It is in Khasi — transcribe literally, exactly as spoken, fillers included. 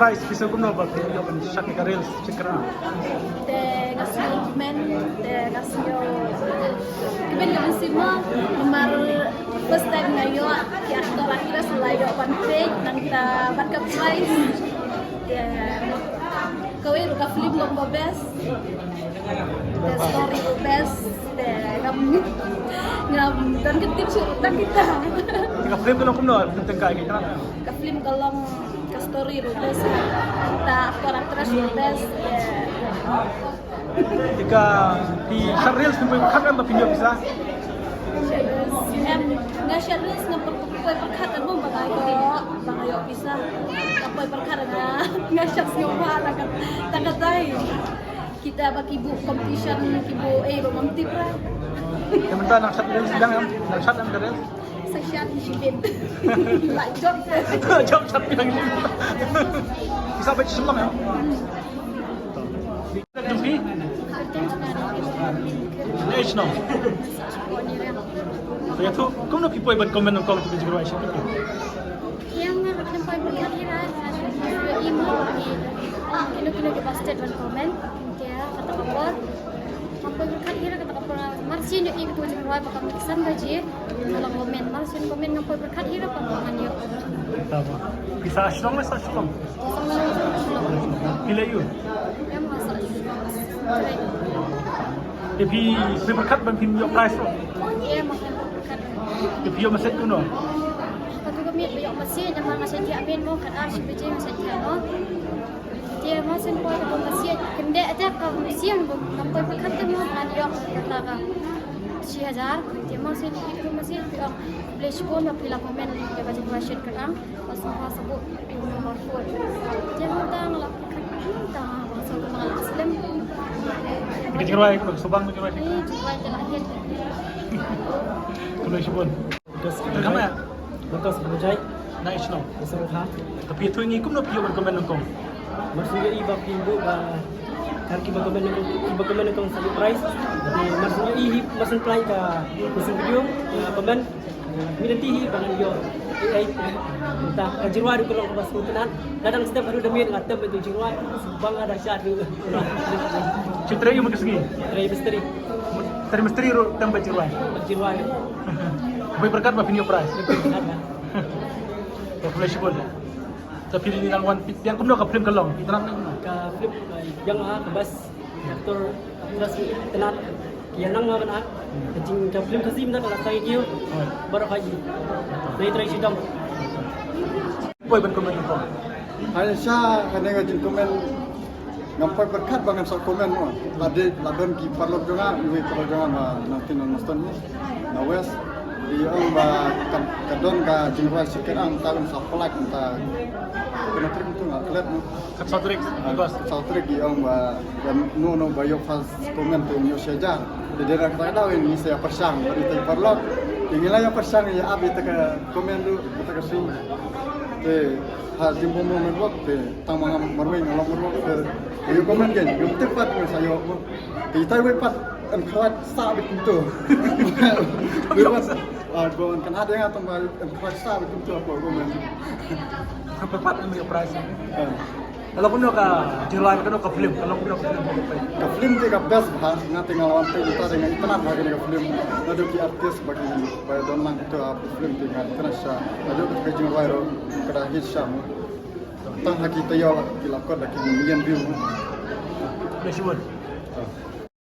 Guys, phi sngew kumno ba phi ïoh ban shad ïa ka reels Shit Kyrang? Te nga sngew kmen, te nga sngew kmen ka mynsiem mo, namar first time nga ïoh ki actor actress la ïoh ban peit nangta bad ka prize. Te kawei ruh ka film long ba best. Te story ruh best. Te ngam ngam don ka tip shuh tang kita. Ka film ka long kumno? Film tang kai kita. Ka film ka long ka story ruh best. Nangta actor actress ruh best. Te ka phi shad reels phi poi pyrkhat em ba phin ïoh pisa? Em, nga shad reels ngam poi pyrkhat em ba nga ïoh, ba nga ïoh pisa. Nga poi pyrkhat nga nga shad sngewbha tang katai. Kita ba ki buh competition ki buh eh ba ngam tip ra. Te mynta nang shad reels biang em? Nang shad em ka reels? Sa shad shibit. La jop. Jop shad biang. Pisa ba shlong em? Jong phi? Ïa shnong. Ïa tu kumno phi poi ban comment nyngkong tu ka jingrwai Shit Kyrang? Ïa nga ngam poi ban comment hi ra. Ïa i mo i kino kino ki ba stet ban comment. Ïa kata ka por. Ngam poi pyrkhat hi ra kata ka por, mar sien ïoh i katu ka jingrwai ba ka mih san baje. Nga la comment, mar sien comment ngam poi pyrkhat hi ra ba ngan ïoh. Pisa shnong ne sa shnong? Phi leh aiu? Em, nga sa shnong. Te phi, phi pyrkhat ban phin ïoh prize ruh? Em, nga pyrkhat. Te phi ïoh message kumno? Katu ka miet ba ïoh message namar nga sa thiah miet mo, kat ar shi baje nga sa thiah mo. Te ma sien poi ka bym masiat, kynde ata ka masiat bym, ngam poi pyrkhat te mo ngan ïoh kata ka shi hajar. Te ma sien poi ka bym masiat phi ong khublei shibun ba phi la comment ïa ka jingrwai Shit Kyrang. Ba sngewbha sa buh number four. Te ma tang la pyrkhat tang ba sa ka ma la slem. Ka jingrwai ka subang ka jingrwai. Eh, jingrwai te la hit. Khublei shibun. Bangkos Bujai. Bangkos Bujai. Na i shnong. Bangkos Bujai. Tapi tu ngi kumno phi ïoh ban comment nyngkong? Maksud ïa i ba phi buh ba kar ki ba comment nyngkong, ki ba comment nyngkong sa ïoh prize. Tapi maksud ïa i hi maksud play ka maksud video, ka comment. Mih nanti hi ba ngan ïoh. Ai, ai. Entah ka jingrwai ruh ka long ba sngewtynnat. Lada dang step haduh da miet nga tem ba tu jingrwai. Bang ada sha tu. Shu trei ïa ka sngi. Trei misteri. Trei misteri ruh tem ba jingrwai. Ba jingrwai. Poi pyrkhat ba phin ïoh prize. Pyrkhat ba. Khublei shibun. Te phi dei rangwan phi biang kumno ka film ka long? Phi tnat ne kumno? Ka film, eh, biang ha ka best actor actress tnat. Ki ïa nang ma ban ak. Ka jing ka film ka sim da ka la tang ïa ki. Baroh ha ïa. Dei trei shi dong. Poi ban comment ko. Ai sha kane ka jing comment. Ngam poi pyrkhat ba ngan sa comment mo. La dei la don ki paralok jong nga, iwei paralok jong nga ba na tin na Stone hi. Na West. I ong ba ka, ka don ka jingrwai Shit Kyrang ta un sa plak ta. Kena trip tu nga klet mo. Kat sa trip, August. Kat sa trip i ong ba, ba no no ba ïoh first comment tu ïoh shi hajar. Te dei na kata ka daw ngi sa ïa pyrshang, ba dei ta paralok. Ngi la ïa pyrshang ïa ap ïa ta ka comment tu, ïa ta ka shu. Te ha jimbynta mo network te tang ma nga marwei nga long marwei te ïoh comment kein, ïoh tip pat nga sa ïoh. Te ïa tai wei pat encourage sa bit kumto. Wei pat, ah, go encourage ïa nga tang ba encourage sa bit kumto ko comment. Pat pat ïoh prize. Ah. Ka long kumno ka jingrwai, ka long ka film, ka long kumno ka film. Ka film te ka best bha, nga te nga la wan peit mynta te nga itynnat bha kane ka film. Naduh ki artist ba ki ba don lang kito ha film te nga itynnat sha. Naduh ka jingrwai ruh ka da hit sha mo. Tang ha ki taïew ki la kot da ki million view. Khublei shibun.